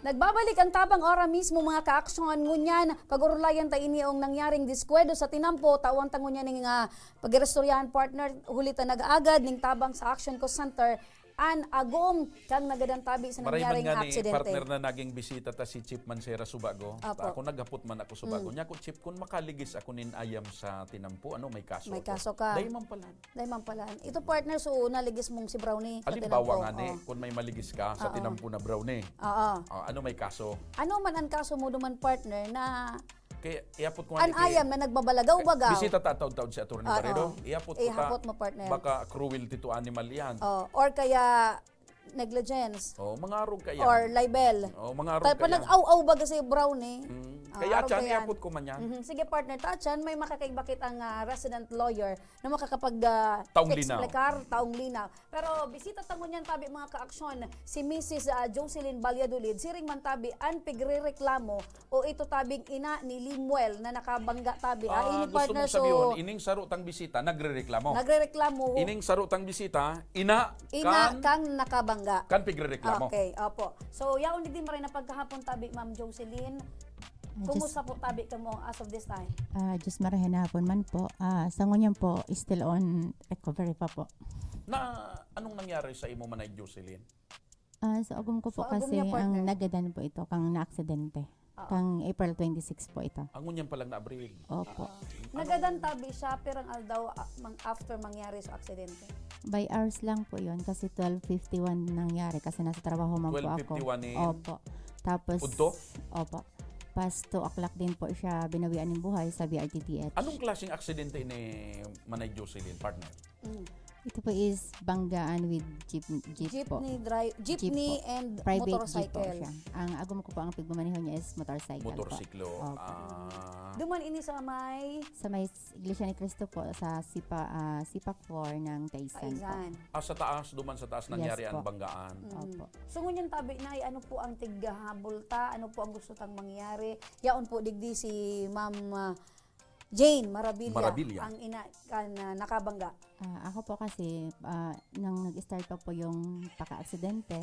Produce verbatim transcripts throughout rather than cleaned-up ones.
Nagbabalik ang tabang ora mismo, mga kaaksyon. Ngunyan, pag-urulayan ta ini ang nangyaring diskuwedo sa tinampo, tawan ta ngunyan ning, ah, pag-iristoryahan, partner, huli ta nag-aagad ning tabang sa Action Call Center, an agom kan nagadan tabi sa Maray man nangyaring ngani, aksidente. Partner, na naging bisita ta si Chief Mancera Subago. Apo. Ako, naghapot man ako Subago. Mm. Niya ko, Chief, kung makaligis ako nin ayam sa tinampo, ano, may kaso May ako. Kaso ka. Dahil man pala. Dai man pala. Ito, partner, so, naligis mong si Brownie sa Halimbawa tinampo. Nga ni, Oh. Kung may maligis ka sa Oo. Tinampo na Brownie. Oo. Oh, ano may kaso? Ano man ang kaso mo duman, partner, na Kaya iapot ko nga an ni kay ayam na nagbabalagaw-bagaw? Bisita ta taod-taod si Attorney Oo. Barredo. Iapot ko ta, Ihapot mo, partner. Baka cruelty to animal yan. Oh, or kaya negligence. Oh, mga arog kaya. Or libel. Oh, mga arog Ta-, kaya. Panag-aw-aw baga si Brownie. Mm. Ah, kaya arog chan, kaya. Iapot ko man yan. Mhm. Sige, partner. Ta chan, may makakaiba kitang, ah, resident lawyer na makakapag, ah, Taong linaw. Explicar, taong linaw. Pero bisita ta ngunyan tabi, mga kaaksyon, si Missus, ah, Jocelyn Valladolid, siring man tabi an pigrereklamo o ito tabing ina ni Limuel na nakabangga tabi. Ah, Ah, ini gusto partner, mong so sabihon, ining saro tang bisita, nagrereklamo. Nagrereklamo. Ining saro tang bisita, ina Ina kan, kang nakabangga. Kan pigrereklamo. Okay, opo. So, yaon digdi maray na pagkahapon tabi, Ma'am Jocelyn. Ah, Kumusta just po tabi kamo as of this time? Ah, just marahay na hapon man po. Ah, sa ngunyan po, still on recovery pa po. Na, anong nangyari sa imo, Manay Jocelyn? Ah, sa agom ko po So, agom kasi niya, ang partner. Nagadan po ito, kang naaksidente. Oo. Kang April twenty-six po ito. Ang ngunyan palang na Abril. Opo. Ah, Nagadan tabi siya, pirang aldaw, ah, mang-, after mangyari sa aksidente? By hours lang po yun kasi twelve fifty-one nangyari kasi nasa trabaho man po ako. Twelve fifty-one in Opo. Tapos, Udto? Opo. Past two o'clock din po siya binawian ng buhay sa B R T T H. Anong klaseng aksidente ini, Manay Jocelyn, partner? Mm. Ito po is banggaan with jeep, jeep po. Jeepney dri-, jeep jeepney po. And private jeep po motorcycle. Siya. Ang agom ko po, ang pigmamaneho niya is motorcycle po. Motorsiklo. Opo. Ah. Duman ini sa may Sa may s-, Iglesia ni Cristo po, sa Sipa-, ah, Sipak four ng Taysan po. Taysan. Ah, sa taas, duman sa taas Yes nangyari po. Ang banggaan. Mm. Opo. So, ngunyan tabi, Nay, ano po ang tighabol ta? Ano po ang gusto tang mangyari? Yaon po digdi si Ma'am, ah, Jane Marabilia, Marabilia. Ang ina kan, ah, nakabangga. Ah, ako po kasi, ah, nang nag-start pa po yung paka-aksidente,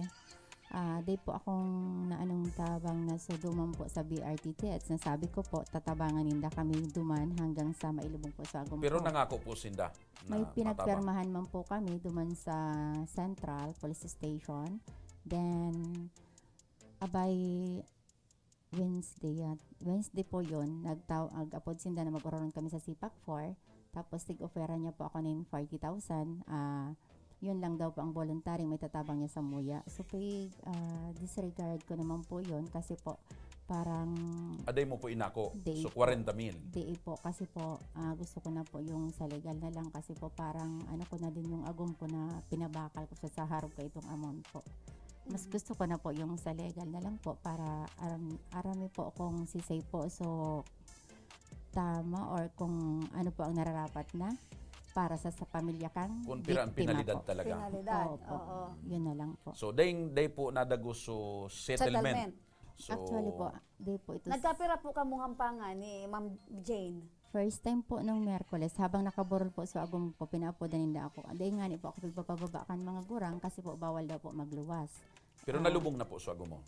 ah, di po akong naanong tabang na sa duman po sa B R T T H. Nasabi ko po, tatabangan ninda kami duman hanggang sa mailubong po sa agom Pero ko. Nangako po sinda na May pinagpirmahan man po kami duman sa Central Police Station. Then, abay, Wednesday yat-, Wednesday po yun, nagtaw-, nag-apod sinda na mag-ororun kami sa Sipak four. Tapos tig-offeran niya po ako nin forty thousand. Ah, yun lang daw po ang voluntary, may tatabang niya sa muya. So, pig-, ah, disregard ko naman po yun kasi po parang Aday mo po inako, Di so po. Kwarenta mil. Di po, kasi po, ah, gusto ko na po yung sa legal na lang kasi po parang ano ko na din yung agom ko na pinabakal ko sa, sa harap ko itong amount po. Mas Mm. gusto ko na po yung sa legal na lang po para aram-, arami po kung sisay po. So, tama or kung ano po ang nararapat na para sa, sa pamilya kang Kung pira ang biktima pinalidad po. Talaga. Pinalidad, Opo. Oo. Yun na lang po. So, dahil, dahil po nadagos so settlement. Settlement. So, Actually po, di po ito s- Nagkapira po kamo hampangan ni Ma'am Jane? First time po nung Miyerkules, habang nakaburol po sa agom ko, pinaapodan ninda ako. Dahil nga ni po ako pagpapababa kan mga gurang kasi po bawal daw po magluwas. Pero Ah. nalubong na po sa agom mo?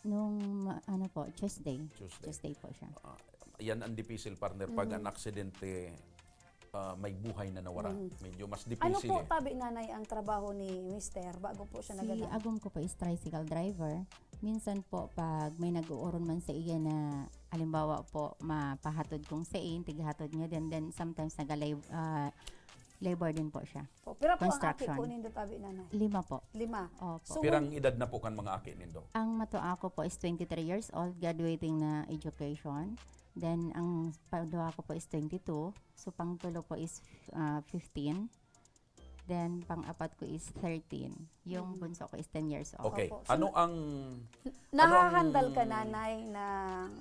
Nung, ma-, ano po, Tuesday. Tuesday. Tuesday po siya. Ah, yan ang dipisil, partner, pag Mm. ang aksidente, ah, may buhay na nawara. Mm. Medyo mas Ano dipisil po, eh. tabi, Nanay, ang trabaho ni Mister bago po siya Si naganap? Agom ko po is tricycle driver. Minsan po, pag may nag-uurong man sa iya na, halimbawa po, mapahatod kong sain, tighatod niya din. Then, sometimes, naga-lab-, ah, labor din po siya. Po, pira po ang aki Construction. Po nindo tabi, Nanay? Lima po. Lima. Opo. So, Pirang edad na po kan mga aki nindo? Ang matua ko po is twenty-three years old, graduating na education. Then, ang paduha ko po is twenty-two. So, pangtulo po is, ah, fifteen. Then, pang-apat ko is thirteen. Yung Mm. bunso ko is ten years old. Okay. Opo. So, Ano ang, Nahahandle ano ka, ang Nanay, na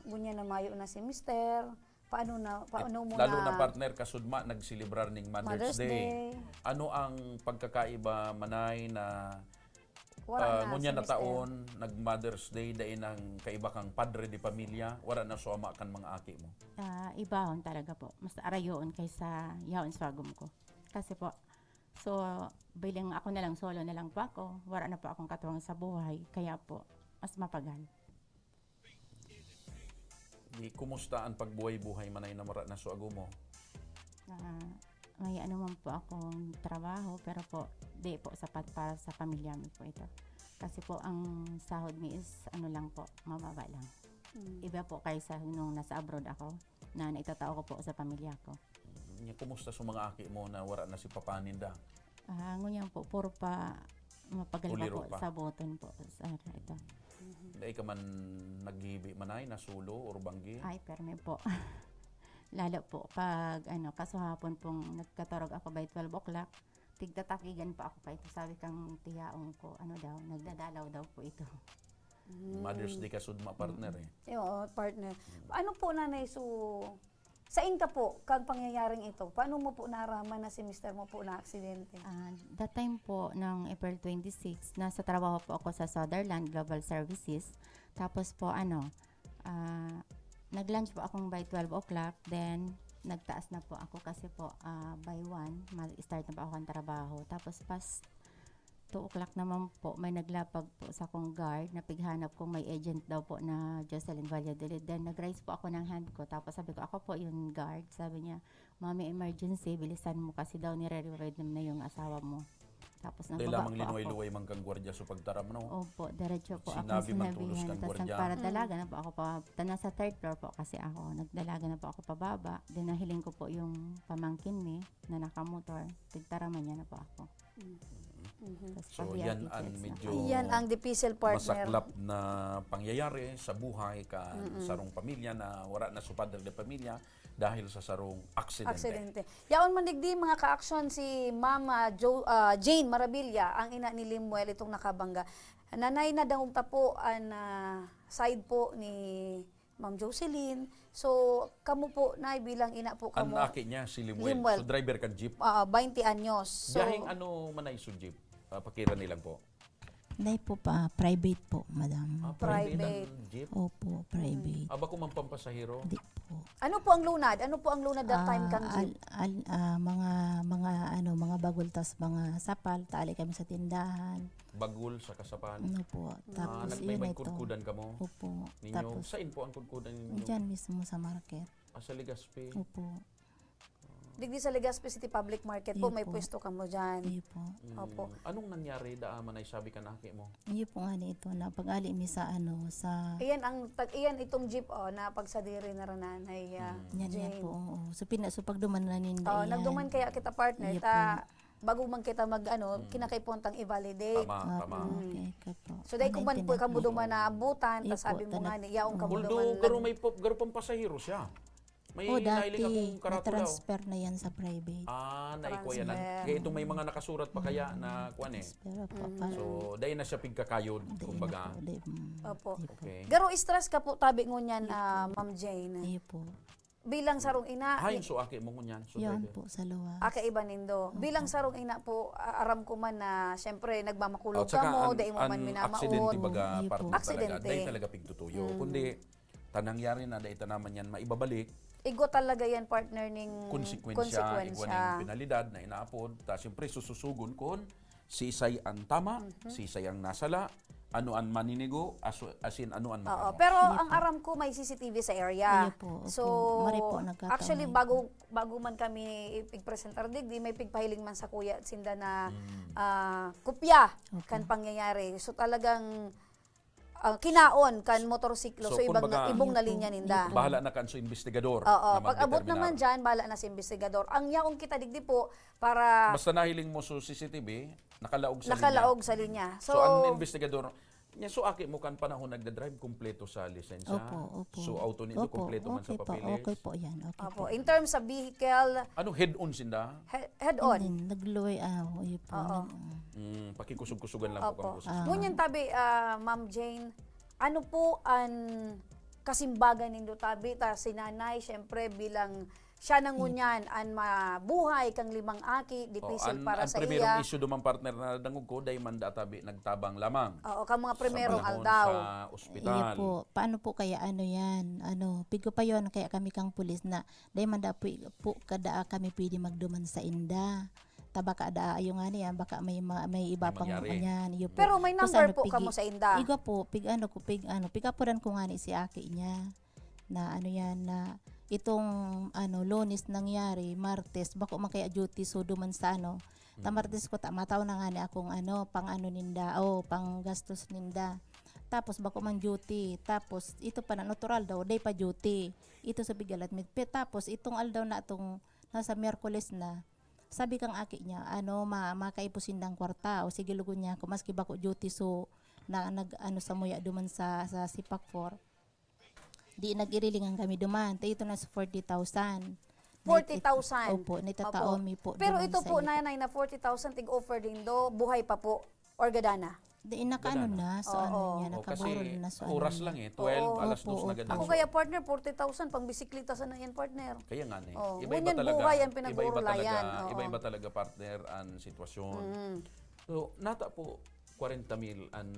ngunyan na mayo na si Mister? Paano na, paano mo Lalo na, na partner, kasudma, nagselebrar ning Mother's Mother's Day. Day? Ano ang pagkakaiba, Manay, na, Wala ah, na ngunyan si na Mister. Taon, nag-Mother's Day, dai nang kaiba kang padre de pamilya, wala na suama kan mga aki mo? Ah, ibahon talaga po. Mas arayoon kaysa yaon sa agom ko. Kasi po, so, bilang ako na lang, solo na lang po ako, wala na po akong katuwang sa buhay, kaya po, mas mapagal. Di, kumusta ang pagbuhay-buhay manay na mara na sa ago mo? Ah, may ano man po akong trabaho, pero po, di po sapat para sa pamilya mi po ito. Kasi po, ang sahod mi is ano lang po, mababa lang. Mm. Iba po kaysa nung nasa abroad ako, na naitatao ko po sa pamilya ko. Nya, kumusta sa mga aki mo na wala na si papa ninda? Ah, ngunyan po, puro pa mapagal pa Uliro po pa. Sa boton po, sir, ito. Dai ka man naghibi manay na sulo or banggi? Ay, permi po. Lalo po pag ano, kasuhapon pong nagkaturog ako by twelve o'clock, tigtatakigan pa ako pa ito. Sabi kang tiyaong ko, ano daw, nagdadalaw daw po ito. Mother's Day ka sudma, partner, eh. Eh, oo, partner. Ano po, Nanay, so, sain ka po, kang pangyayaring ito? Paano mo po naraman na si mister mo po na aksidente? Ah, that time po, ng April twenty-six, nasa trabaho po ako sa Sutherland Global Services. Tapos po, ano, ah, nag-lunch po akong by twelve o'clock. Then, nagtaas na po ako kasi po, ah, by one, mag-start na po ako ng trabaho. Tapos, past two o'clock naman po, may naglapag po sa akong guard na pighanap kung may agent daw po na Jocelyn Valladolid. Then, nag-raise po ako ng hand ko. Tapos, sabi ko, "Ako po yung guard." Sabi niya, "Mami, emergency, bilisan mo kasi daw nire-revive na yung asawa mo." Tapos, Dahil nagbaba lamang po ako. Linuway-luway man kang gwardiya sa pagtaram, no? Opo, diretso po akong Sinabi man tolos sinabihan. kang Tapos, gwardiya. nagparadalagan na po ako pa, ta-, nasa third floor po kasi ako. Nagdalagan na po ako pababa. Then, nahiling ko po yung pamangkin mi na nakamotor. Tigtaraman niya na po ako. Mhm. Tapos, So, pag-V I P yan ang checks na medyo po. Yan ang difícil, partner. Masaklap na pangyayari sa buhay kan sarong pamilya na wala na su padre de pamilya dahil sa sarong aksidente. Aksidente. Yaon man digdi, mga ka-aksyon, si Mama Jo, ah, Jane Marabilia, ang ina ni Limuel, itong nakabangga. Nanay, nadangog ta po an, ah, side po ni Ma'am Jocelyn. So, kamo po, Nay, bilang ina po Ang kamo. aki niya, si Limuel. Limuel. So, driver kan jeep. Ah, twenty anyos. So, Biyaheng ano manay su jeep? Ah, pakira nilang po. Nay po pa, private po, madam. Ah, private Private. ang jeep? Opo, private. Aba ko man pampasahero? Di po. Ano po ang lunad? Ano po ang lunad that time Ah, kang jeep? al-, al-, ah, mga, mga, ano, mga bagol tas mga sapal, tali kami sa tindahan. Bagol sa kasapal. Ano po, Ah, tapos nag-, may, yun may ito. Kudkudan kamo? Opo. Ninyo, Tapos, saan po ang kudkudan ninyo? Diyan mismo sa market. Ah, sa Legazpi. Opo. Digdi sa Legazpi City Public Market po, Iyo may po. pwesto kamo dyan. Iyo po. Mm. Opo. Anong nangyari daa manay sabi kan aki mo? Iyo po nga ni ito, na pag-ali mi sa ano, sa... Iyan ang tag iyan itong jeep, oh, na pagsadiri na rananay, ah, Mm. Yan niya Jane. po, oo. So, pina, so pagduman na ninda Oh, iyan. nagduman kaya kita, partner, Iyo ta po. bago man kita mag ano, Mm. kinakaipuhan tang i-validate. Tama, Opo, tama. Okay, ka po. So, dahil kung man po Naintindihan kamo ko. duman naabutan, Iyo tas sabi po, mo nga tanag- ni, yaong kamo Oo. duman Although, nag- garo may po, garo pang pasahero siya. May Oh, nailing dati, akong karatulaw. na-transfer na yan sa private. Ah, naiko yan. Transfer. Kaya itong may mga nakasurot pa kaya na kuan eh. Transfer po. Mhm. Paano? So, dahil na siya pigkakayod, Di, kumbaga. na po, di, mm, Opo. di po. Okay. Garo stress ka po tabi ngunyan, Iyo ah, po. Ma'am Jane. Iyo po. Bilang sarong ina, Hain ni- so aki mo ngunyan. So, Yan driver. po, sa luwas. Ah, kaiba nindo. Bilang sarong ina po, ah, aram ko man na, siyempre, nagmamakulog At saka kamo, an- dai mo man an minamaon. aksidente baga Iyo po. partner talaga. Aksidente. Dahil talaga pigtutuyo. Mm. Kundi, ta nangyari na, dai ta naman yan maibabalik. Igo talaga yan, partner, ning Konsekwensya, konsekwensya. igwa ning penalidad na inaapod. Ta, siyempre, sususugon kun siisay ang tama, Mhm. siisay ang nasala, ano ang maninigo, aso, asin ano ang Oo, makarong. pero Iyo ang po. aram ko may C C T V sa area. Iyo po, opo. So, Mari po, nagkataon actually, na bago bago man kami ig-, ig-presentar digdi, may pigpahiling man sa kuya at sinda na Mm. ah, kopya Opo. kan pangyayari. So, talagang ah, kinaon kan motorsiklo. So, So, ibang kumbaga, na, ibong na Iyo po. linya ninda. Iyo po. Bahala na kan so investigador Oo, na pag-abot magdeterminar. Naman dyan, bahala na sa investigador. Ang yaong kita digdi po, para Basta nahiling mo so C C T V, nakalaog sa nakalaog linya. Sa linya. So, So, ang investigador, niya, so aki mo kan panahon nagdadrive, kompleto sa lisensya. Opo, opo. So, auto nindo, Opo, kompleto man sa okay po, papeles. Okay po yan, okay Opo, po. In terms sa vehicle, Ano, head-on sinda? he- head-on. Hindi, nagluway, ah, iyo po. Oo. nag- Mm, pakikusog-kusugan lang po Opo. kang kusog. Ah. Ngunyan tabi, ah, Ma'am Jane, ano po ang kasimbagan nindo tabi ta si nanay, syempre, bilang siya na ngunyan ang mabuhay kang limang aki, difícil Oh, an, para an sa primerong iya. Issue duman, partner, na nadangog ko, dai man da tabi nagtabang lamang. Oo, kang mga Sa primerong panahon aldaw. Sa ospital. Iyo po. Paano po kaya ano yan? Ano, pigpapayon kaya kami kang pulis na dai man da po, po kada kami pwede magduman sa inda. Ta baka da, ayo nga niya, baka may ma- may iba May pang mangyari. Yan, iyo po. Pero may Kung number saan po pigi- kamo sa inda. Iga po, pig ano ko, pig ano, pigapuran ko nga ni si aki niya. na ano yan, na itong ano, Lunes nangyari, Martes, bako man kaya duty, so duman sa ano, ta Mm. Martes ko ta, mataw na nga ni akong ano, pang ano ninda, oh, pang gastos ninda. Tapos bako man duty, tapos ito pa na natural daw, day pa duty. Ito sa Bigalat Med. Pe-, tapos itong aldaw na itong nasa Miyerkules na, sabi kang aki niya, ano, ma-, makaipos sindang kwarta, o sige, lugon niya ako, maski bako duty, so, na, nag, ano, sa muya duman sa, sa Sipak four. Di nag-irilingan kami duman. Tayo ito na sa forty thousand. Forty thousand? Opo, naitatao Opo. mi po Pero duman ito sa po, inyo. Nanay, na forty thousand tig-offer din do, buhay pa po, or gada na? Di, nakaano Gada na. na, so Oo. ano niya, Oh, kasi nakaburol na, so ano oras niya. lang eh, twelve, Oo. alas dos Opo, na opo. ganda. Ako So, kaya, partner, forty thousand, pang bisikleta sana yan, partner. Kaya nga eh. Oh, Iba-iba ngunyan talaga. buhay ang Iba-iba pinag-uurulayan. talaga, Oo. iba-iba talaga, partner, ang sitwasyon. Mm. So, nata po, kwarenta mil ang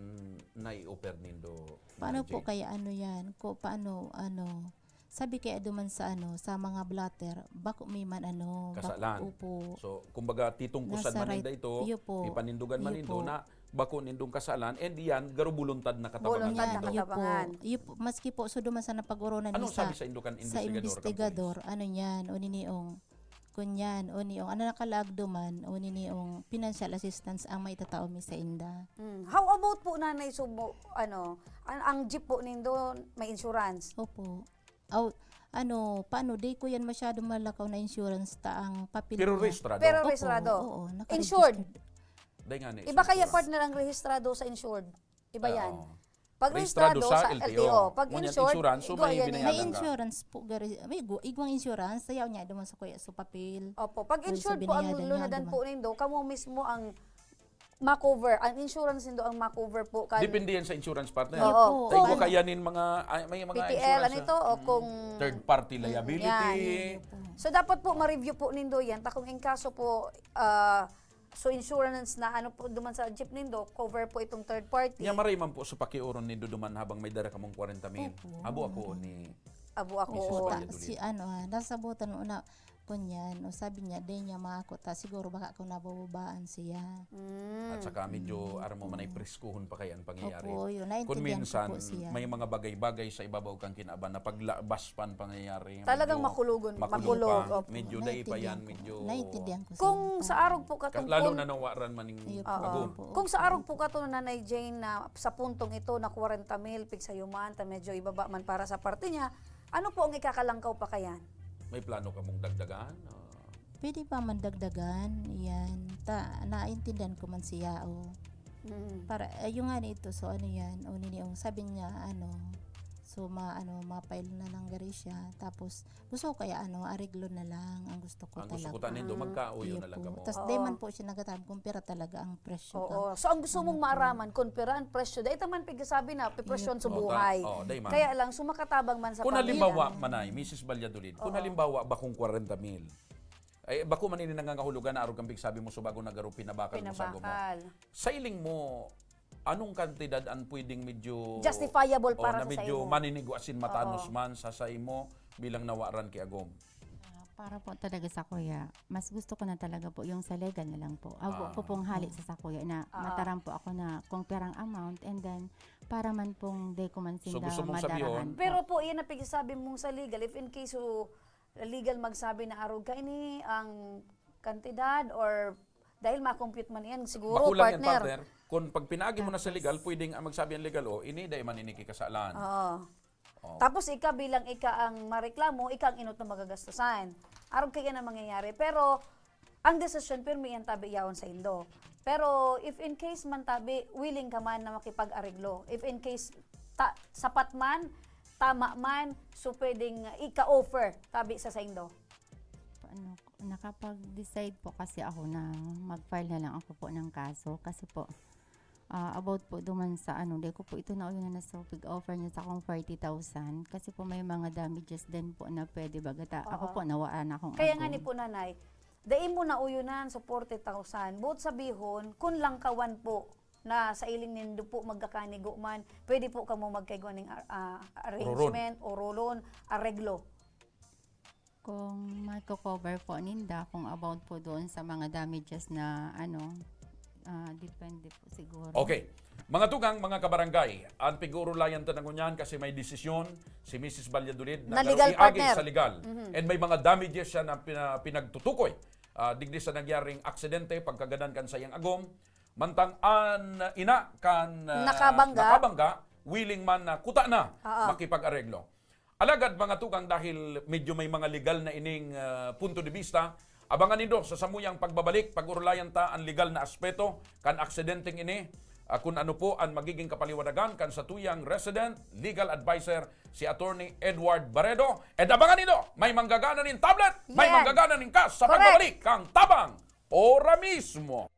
nai-offer nindo, Paano Ma'am po Jane? kaya ano yan? Ko, paano, ano, sabi kaya duman sa ano, sa mga blotter, bako may man ano, bako, Kasalan. opo. So, kumbaga, titungkusan Nasa man ninda right, ito, iyo po. ipanindugan man Iyo nindo po. na bako nindong kasalan, and iyan, garo buluntad na katabangan Buluntad na nindo. Iyo po. katabangan. Iyo po. Maski po, so duman sa napag-urunan Anong ni sa, sabi sa indo kan sa investigador, kan investigador, pulis? ano yan, o niniong, kunyan, o niong, ano nakalaag duman, o niniong, financial assistance ang maitatao mi sa inda. Mm. How about po, Nanay, so mo, ano, ang, ang jeep po nindo may insurance? Opo. Aw, ano, paano, di ko yan masyado malakaw na insurance ta ang papel Pero niya. rehistrado? Pero Opo, rehistrado. oo, Insured? nakaregistered. Dahil nga na Iba kaya, insurance. partner, ang rehistrado sa insured? Iba Ah, yan. oo. Pag Rehistrado rehistrado sa sa L T O. L T O, pag Ngunyan insured, insurance, so igwa may yan eh. May binayaran ka. insurance po, gari, may gu-, igwang insurance, sayaw niya duman sa kuya, sa papel. Opo, pag Kung insured sabi po ang niya, lunadan ganyan, po duman. nindo, kamo mismo ang ma-cover. Ang insurance nindo ang ma-cover po kan Depende yan sa insurance partner. Oo. Iyo po. Tayo ko Kung kaya nin mga, ay, may mga P T L, insurance ano na. ito, o Mm. kung Third party Mm, liability. yan. So, dapat po ma-review po nindo yan. Ta kung in kaso po, ah, so insurance na ano po duman sa jeep nindo, cover po itong third party. Nya maray man po sa pakiuron nindo duman habang may dara kamong kwarenta mil. Opo. Abo ako ni Abo ako. Misis Sa ta-, Valladolid. si ano, ah, nasabutan mo na, kunyan, o sabi niya, di niya maako ta, siguro baka ako nabababaan siya. Mm. At saka medyo, Mm, aram mo man ay opo. preskuhon pa kaya ang pangyayari. Opo, yun. Kung Naintindihan ko minsan, po siya. may mga bagay-bagay sa ibabaw kang kinaaban na paglabas pa ang pangyayari, Talagang medyo makulogon, makulog makulog, pa. opo. Medyo dai pa yan, Naintindihan ko. medyo Naintindihan ko Kung siya. sa arog po Ka-, katong lalo kun- na nawaran man ning Iyo po, agom. opo, Kung sa opo. arog po kato, Nanay Jane, na sa puntong ito na kwarenta mil, pigsa yuman, ta medyo ibaba man para sa parte niya, ano po ang ikakalangkaw pa kayan? May plano ka mong dagdagan? Ah. Pwede pa man dagdagan, yan. Ta, naintindihan ko man siya, oh. Mm. Para, eh, yung nga nito, so ano yan, o nini, oh, sabi niya, ano, so ma-, ano, ma-file na lang gari siya. Tapos, gusto ko kaya, ano, areglo na lang ang gusto ko Ang gusto ko talaga. tanin do, Mm. magkauyo Iyo na lang po. kamo. Tas Oo. di man po siya nagataram kung pira talaga ang presyo Oo. ka. So, ang gusto mong Ano po? maaraman, kung pira ang presyo, dahil ito man pigsasabi na, Iyo pipresyon po. sa O, ta-, buhay. o, dai man. Kaya lang, so makatabang man sa Kung pamilya. halimbawa, manay, Misis Valladolid, kung Oo. halimbawa, bakong kwarenta mil, ay, bako man ini nangangahulugan na arog kang pigsabi mo, so bago nagaro pinabakal mo sa agom mo. Pinabakal. Sa iling mo, anong kantidad ang pwedeng medyo, Justifiable o, para na sa medyo saimo? maninigo asin matanos Oo. man sa saimo bilang nawaran ki agom? Ah, para po talaga sa kuya, mas gusto ko na talaga po yung sa legal na lang po. Ago Ah. ko pong hali sa, sa kuya na Ah. mataram po ako na kung pirang amount, and then para man pong di ko man So, sinda gusto mong madarahan sabihon? po. Pero po, iyan ang pigsasabi mong sa legal. If in case, so, legal magsabi na arog ka ini ang kantidad or dahil ma-compute man iyan, siguro, Bako lang yan, partner. partner. Kung pag pinaagi mo na sa Tapos legal, pwedeng, ah, magsabi ang legal, "Oh, ini, dai man ini kikasalan." Oo. Oh. Tapos ika bilang ika ang mareklamo, ika ang inot na magagastusan. Arog kaya na mangyayari. Pero, ang desisyon, pirmi yan tabi yaon sa indo. Pero, if in case man tabi, willing ka man na makipag-areglo. If in case, ta-, sapat man, tama man, so pwedeng ika-offer tabi sa saindo. Ano, nakapag-decide po kasi ako na mag-file na lang ako po ng kaso kasi po, ah, about po duman sa ano, di ko po ito nauyon na so pig-offer niya sa akong forty thousand kasi po may mga damages din po na pwede baga ta-, ako Oo. po nawaan akong Kaya nga agom. ni po, Nanay, dai mo nauyonan sa forty thousand. Buot sabihon, kun langkawan po na sa iling nindo po magkakanigo man, pwede po kamo magkaigwa ning, ah, ah, Roron. arrangement o roron, areglo. Kung mako-cover po ninda, kung about po doon sa mga damages na, ano, Ah, depende po siguro. Okay. Mga tugang, mga kabarangay, ang pag-uurulayan ta na ngunyan kasi may desisyon si Missus Valladolid Na na legal garo iagi partner. sa legal. Mhm. And may mga damages siya na pina- pinagtutukoy. Ah, digdi sa nangyaring aksidente, pagkagadan kan saiyang agom, mantang an ina kan ah, Nakabangga. nakabangga, willing man na kuta na Oo. makipag-areglo. Alagad mga tugang, dahil medyo may mga legal na ining ah, punto de vista, abangan nindo sa samuyang pagbabalik, pag-urulayan ta ang legal na aspeto kan aksidenteng ini, ah, kun ano po ang magiging kapaliwanagan kan satuyang resident legal adviser, si Attorney Edward Barredo. And abangan nindo, may manggagana nin tablet, may Yan. manggagana nin kas sa Correct. pagbabalik kang Tabang Ora Mismo.